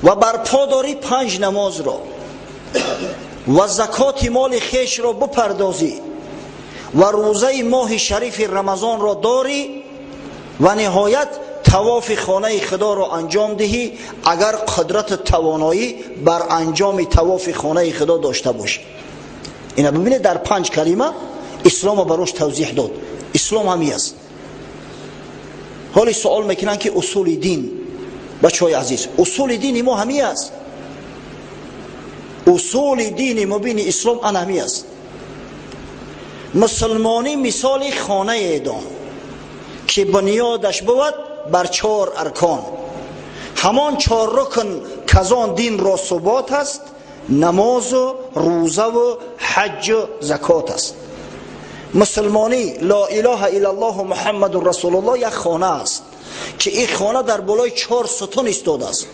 Ва барпо дорӣ панҷ намозро, ва закоти моли хешро бипардозӣ, ва рӯзаи моҳи шарифи Рамазонро дорӣ, ва ниҳоят тавофи хонаи Худоро анҷом диҳӣ, агар қудрату тавоноӣ бар анҷоми тавофи хонаи Худо дошта бошӣ. Ина бибинед, дар панҷ калима исломо барош тавзеҳ дод. Ислом ҳами аст. Ҳоли суол мекунанд, ки усули дин. Бачаҳои азиз, усули дини мо ҳами аст. Усули дини мубини ислом ана ҳами аст. Мусулмонӣ мисоли хонае дон, ки бунёдаш бувад бар чор аркон. Ҳамон чор рукн, казон динро субот аст, намозу рӯзаву ҳаҷҷу закот аст. Мусулмонӣ, ло илоҳа иллаллоҳу Муҳаммадун расулуллоҳ, як хона аст, ки ин хона дар болои чор сутун истодааст.